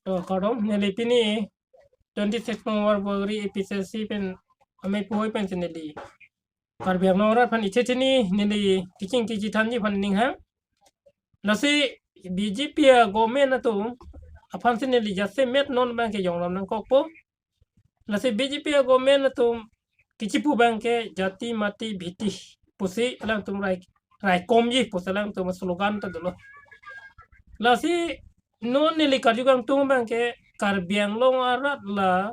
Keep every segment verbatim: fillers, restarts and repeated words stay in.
To kardom, neli pini twenty six Mongwar Bogri A P C C pen amei puhoi pensi neli Karbi Anglong arat aphan iche chini neli kiching kichi thanji aphan ning hang. Lasi B J P a government atum aphansi neli jasemet non abangke jonglam nangkokpo. Lasi B J P a government atum kichipu abangke jati mati bhiti pusi alangtum rai, raikomji pusi alangtum slogan ta dolo. Lasi non neli karju kangtung abangke Karbi Anglong arat la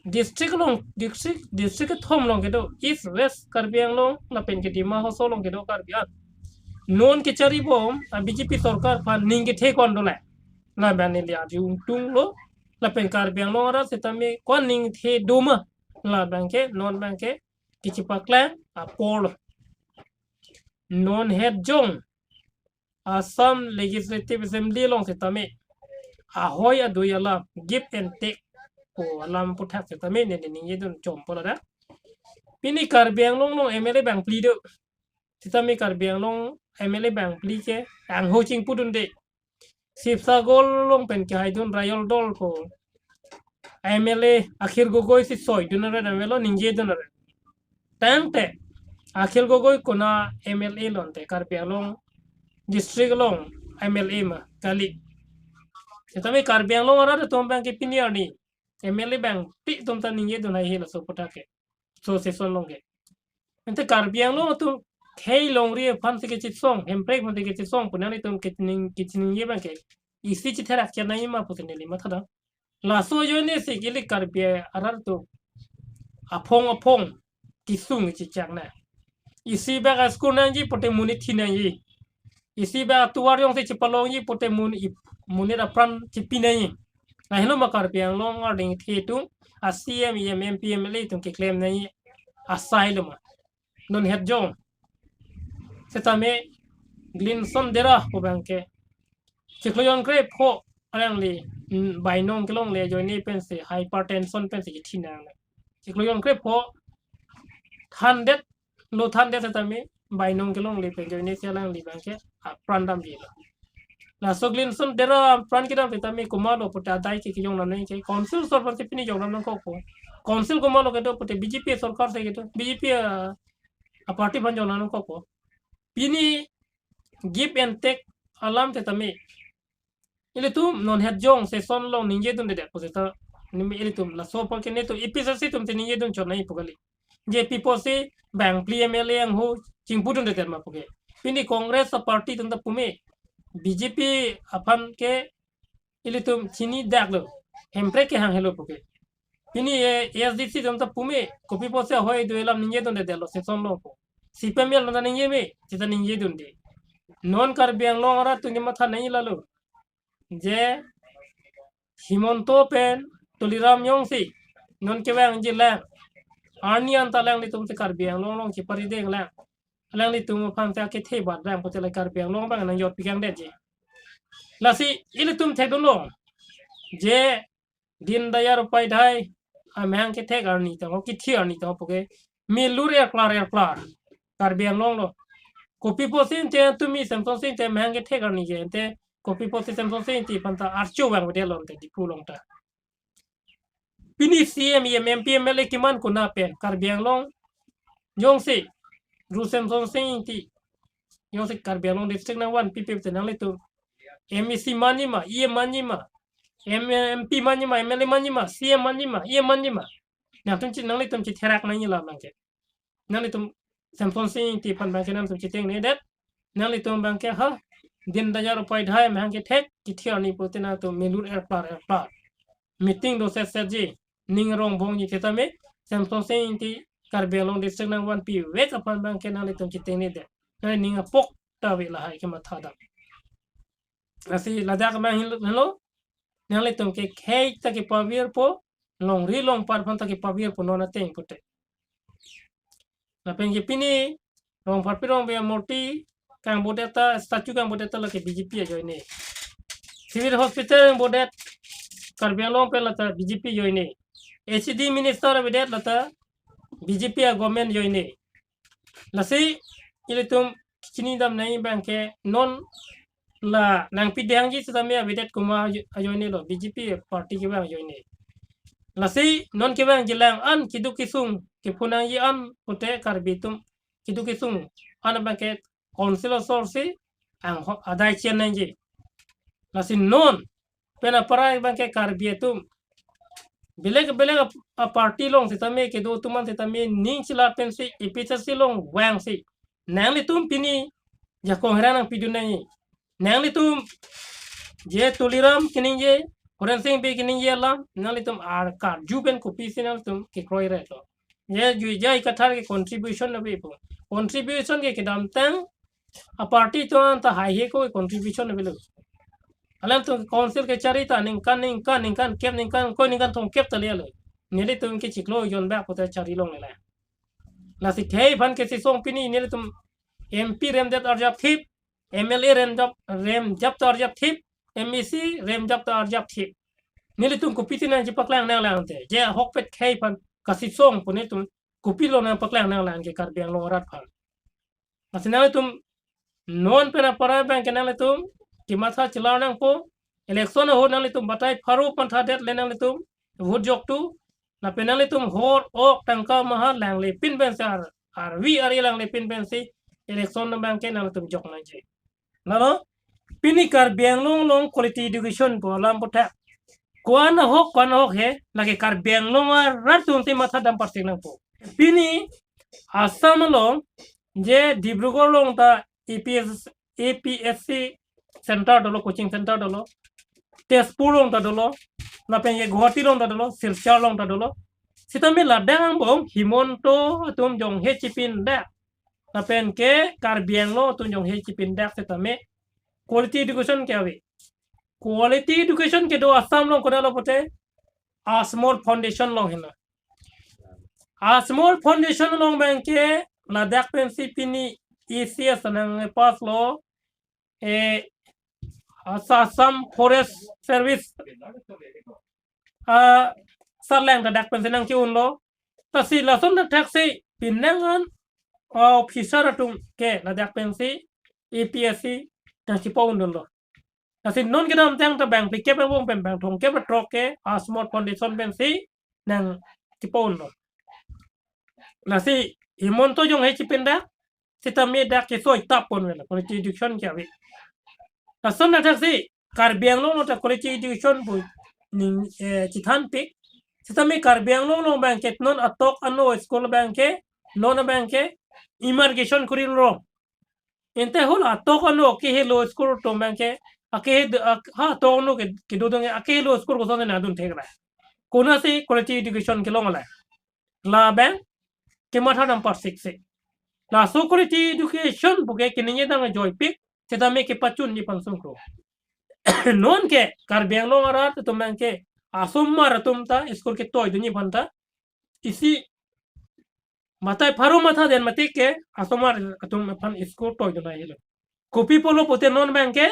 district along, district, district kethom along kedo, East, West Karbi Anglong lapen ke Dima Hasao along kedo Karbi an non kecharibom a B J P sorkar aphan ning kethe ko-an dolang, labang neli arju ingtunglo. Lapen Karbi Anglong arat setame ko-an ning kethe do ma, labangke non abangke kechipaklang apor lo. Non het jong Assam Legislative Assembly along setame ahoi adoi alam, give and take pu alam aputhak setame neli ningjedun chompo ladak. Pini Karbi Anglong along M L A bangphli do. Setame Karbi Anglong M L A bangphli ke angho chingpudunde. Sibsagar along pen kehaidun Rayol dol ko M L A Akhil Gogoi si soidun aret avelo, ningjedun aret. Tangte Akhil Gogoi konat M L A lo ante, Karbi Anglong district along M L A ma kali. Setame Karbi Anglong arat atum abangke pini arni M L A bangphli atum ta ningjedun haihe laso aputhak ke, laso session along ke. Ante Karbi Anglong atum khei longri aphansi kechesong, Hemprek aphansi kechesong pu nanglitum kechining, kechiningje abangke isi chitherak chenai ma pusi neli mathadam. Laso ajoinesi ili Karbi arat atum aphong aphong kesung kechechak nang. Isi bak a-school nangji pute monit thi nangji. Isi bak atovar jongsi chepalongji pute mon-, i-, monit apran chepi nangji. Lahelo ma Karbi Anglong arleng the atum a C M, E M, M P, M L A atum keklem nangji asai lo ma. Non het jong setame Glinson Dera pu abangke chiklo jon krepho alangli, mm, bainong kelongle ajoine pensi hypertension pensi kethi nang. Chiklo jon krepho thandet, lo thandet setame bainong kelongle pen ajoinesi alangli abangke apran damji lo. Laso Glinson Dera apran kedam setame komatlo pute adai ke kejong nang ke, council sorkar si pini jonglam nangkokpo. Council komatlo kedo pute B J P sorkar si kedo, B J P a, a-party aphan jonglam nangkokpo. Pini give and take alam setame ilitum non het jong session along ningjedundedet pu seta, nimi ilitum laso apor ke netum A P C C atum te ningjedun chot nai pu kali. Je pi pusi bangphli M L A angho chingpudundedet ma pu ke. Pini Congress a-party atum ta pume, B J P aphan ke ilitum chinidaklo, Hemprek kehang helo pu ke. Pini, eh, A S D C atum ta pume, kopi pusi ahoi adoi alam ningjedundedetlo session along pu. C P I M L atum ta ningje me, seta ningjedunde. Non Karbi Anglong arat atum kematha nai lalo. Je Himanta pen Tuliram jongsi non kevangji lang, arni anta alanglitum si Karbi Anglong along cheparideng lang, alanglitum aphan si akethe bat lang pute la Karbi Anglong abang nangjot pikangdetji. Lasi ilitum thekdunlo je Deen Dayal Upadhyay amahang kethek arni tangho, kethi arni tangho pu ke milur erklar erklar Karbi Anglong lo. Kopi pusi ante tumi Semson Sing Ingti amahang kethek arni ke ante, kopi pusi Semson Sing Ingti aphan ta archo vangvedetlo ante Diphu along ta. Pini C M, E M, M P, M L A keman konat pen Karbi Anglong jongsi Ru Semson Sing Ingti jongsi Karbi Anglong district nangvanpipe te nanglitum M A C manji ma, E M manji ma, M, M P manji ma, M L A manji ma, C M manji ma, E M manji ma. Nangtum chi, nanglitum chitherak nangji alam abangke. Nanglitum Semson Sing Ingti aphan abangke nangtum chitengnedet. Nanglitum abangke ha Deen Dayal Upadhyay amahang kethek kethi arni pute nangtum milur erklar erklar, meeting do setsetji, ning rongbongji, setame Semson Sing Ingti Karbi Anglong district nangvanpivek aphan abangke nanglitum chitengnedet. Nangli ning apok ta ave lahai kemathadam. Lasi ladak abang helo, helo, nanglitum ke khei ta kepavirpo, longri longpat aphan ta kepavirpo non ateng pute. Lapen ke pini Rongpharpi Rongbe amurti kangbodet ta, statue kangbodet ta lake B J P ajoine. Civil Hospital kangbodet Karbi Anglong pen lata B J P ajoine. H D minister avedet lata B J P a-government ajoine. Lasi ilitum chinidam nai abangke non la nangpidengji sitame avedet kuma ajo-, ajoinelo, B J P party kevang ajoine. Lasi non kevangjilang an keduk kesung kepu nangji an pute Karbi atum keduk kesung an abangke council asorsi ang ho-, adai chen nangji. Lasi non pen aparai abangke Karbi atum belek belek a, a party along sitame kedo atum an sitame ning chila pensi A P H L C along vangsi nanglitum pini jakong herang nangpidun nangji. Nanglitum je Tuliram keningje, Horen Sing Bey keningje alam, nanglitum ar karju pen kopisi nanglitum kekroireto. Je Juija Ikathar ke contribution ave pu. Contribution ke kedamtang a party atum anta haihe ko contribution avelo. Alanglitum council kechari ta ningkan ningkan ningkan kep ningkan ko ningkan thomkep ta lelo. Nelitum ke chiklo jon bak pute chari longle la. Lasi khei aphan kesisong pini nelitum M P remdet arjapthip, M L A remjap, remjap ta arjapthip, M A C remjap ta arjapthip. Nelitum kopisi nangchipaklang nanglangte. Je ahokpet khei aphan kasisong pu nelitum kopilo nangpaklang nanglang ke Karbi Anglong arat aphan. Lasi nanglitum non pen aparai abangke nanglitum kematha chelar nangpo, election ahut nanglitum batai pharo panthadet le nanglitum vote joktu, lapen nanglitum hor ok tangka maha langle pin pensi ar, arvi ari langle pin pensi election abangke nanglitum jok nangji. Lalo pini Karbi Anglong along quality education pu alam puthak ko-an ahok ko-an ahok he, lake Karbi Anglong arat atumsi matha dam parsik nangpo. Pini Assam along je Dibrugarh along ta A P S, A P S C center dolo, coaching center dolo, Tezpur along ta dolo, lapen je Guwahati along ta dolo, Silchar along ta dolo. Sitame ladak angbong Himanta atum jonghe chipindak, lapen ke Karbi Anglong atum jonghe chipindak sitame quality education ke ave. Quality education kedo Assam along kodalo pute Asmor Foundation along hena. Asmor Foundation along abangke ladak pensi pini A C S nangpass lo, eh, Assam Forest Service, ah, sarleng ladak pensi nangche-unlo. Lasi lason athaksi pinangan, ah, officer atum ke ladak pensi A P S C nangchepa-undunlo. Lasi non kedamtang ta bang phlikep angbong pen bang thomkep ra throk ke Asmor Foundation pensi nangchepa-unlo. Lasi Himanta jonghe chipindak sitame dak kesoi tap pon vela quality education ke ave. Lason athaksi Karbi Anglong along ta quality education pu ning, eh, chithanpik. Sitame Karbi Anglong along abangke non atok ano school abangke, non abangke immigration kuri rong. Ante hol atok ano kehelo school atum abangke, akehe, ak-, ha atok ano ke, kedodong akehelo school kosonsi nangdun thekra. Konatsi quality education kelong alai. Labang kematha dam parsiksi. Laso quality education puke keningje dang ajoipik, sitame kepachunji pansung kro. Non ke Karbi Anglong arat atum abangke asomar atum ta school ketoidunji aphan ta isi batai pharo mathadet mati ke asomar atum aphan school toidun nangji lo. Kopi pulo pute non abangke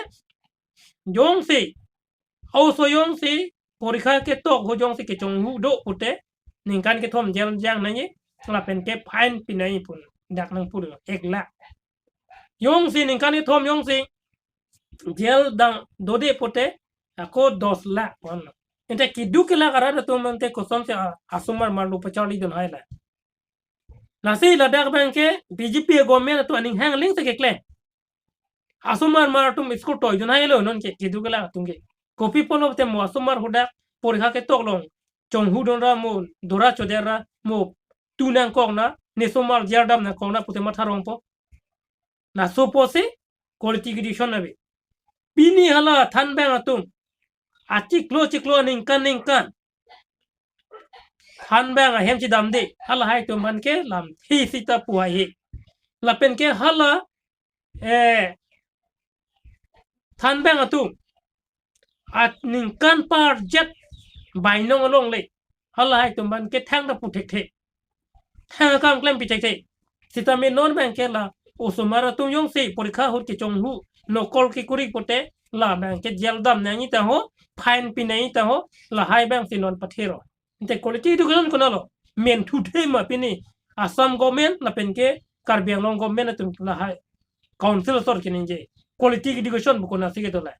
jongsi, aoso jongsi porikha ketok ahut jongsi kechonghu do pute ningkan kethom jail jang nangji, lapen ke fine pi nangji pu dak nangpu do ek lakh. Jongsi ningkan kethom jongsi jail dam dode pute ako dos lakh pon. Ante keduk kelak arat atum ante kosonsi a-, asomar marlo pacharlidun hai la. Lasi ladak abangke B J P government atum aning hang ling se kekle. Asomar mar atum school toidun hailo non ke, keduk kelak atum ke. Kopi pulo te mo asomar hadak porikha ketok along chonghudun ra mo dora choder ra mo tu nangkok na, ne somar jail dam nangkok na pute matha rongpo. Laso pusi quality education ave. Pini hala thanbang atum achiklo chiklo ningkan ningkan thanbang ahem chedamde, halahai atum aphan ke lamthe sita pu haihe. Lapen ke hala, eh, thanbang atum aningkan parjat bainong along le halahai atum aphan ke thangta pu thekthe, thang akam klempi thekthe. Sitame non abangke la osomar atum jongsi porikha ahut kechonghu, nokol kekuri pute la abangke jail dam nangji ta ho, fine pi nangji ta ho, lahai abangsi non pathero. Ante quality education konalo menthu the ma pini Assam government lapen ke Karbi Anglong government atum lahai council asor keningje. quality education pu konatsi kedo la.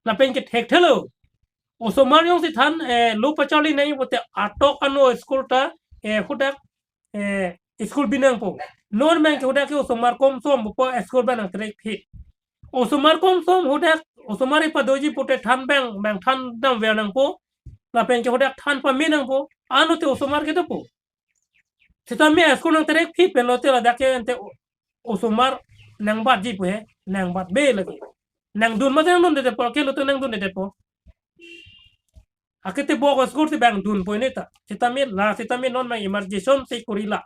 Lapen ke thekthelo. Osomar jongsi than, eh, lo pacharli nangji pute atok ano school ta, eh, hadak, eh, school binangpo. Non abang ke hadak ke osomar komsom pupo school abang nangterek phit. Osomar komsom hadak, osomar ipadoji pute than abang, abang than damver nangpo. Lapen ke hadak than pame nangpo. Ano te osomar kedopo. Sitame school nangterek phit pen lote ladak ke ante o-, osomar nangbatji pu he, nangbatbe lagi. Nangdun ma nangdundedetpo, ke lote nangdundedetpo. Akete bok school si abang dunpo ini ta. Sitame la, sitame non abang emergency si kori la.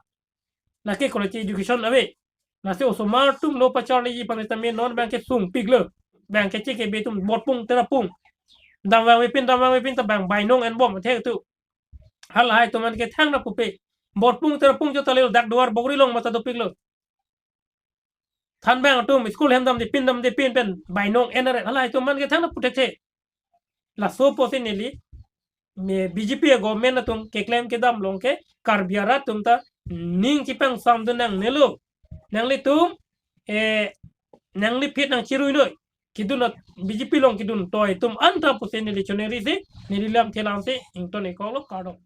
Lake quality education ave. Lasi osomar atum lo pacharliji aphan sitame non abang ke sungpiklo. Abang ke chike be atum botpung terapung. Damvangvepin, damvangvepin ta abang bainong enbom thek tu. Halahai atum an ke thangnat pupe. Botpung terapung chot ta le dak duar bokri along mata dopiklo. Than abang atum school hem damdepin damdepin pen bainong enret, halahai atum an ke thangnat pu thekthe. Laso apotsi neli me B J P government atum keklem kedam along ke Karbi arat atum ta ning chepangsamdun nangnelo. Nanglitum, eh, nangli phit nangchiruinoi. Kedun at B J P along kedun toi atum anta pusi neli choneri si, neli lamthe lam si ington-iklo, kardom.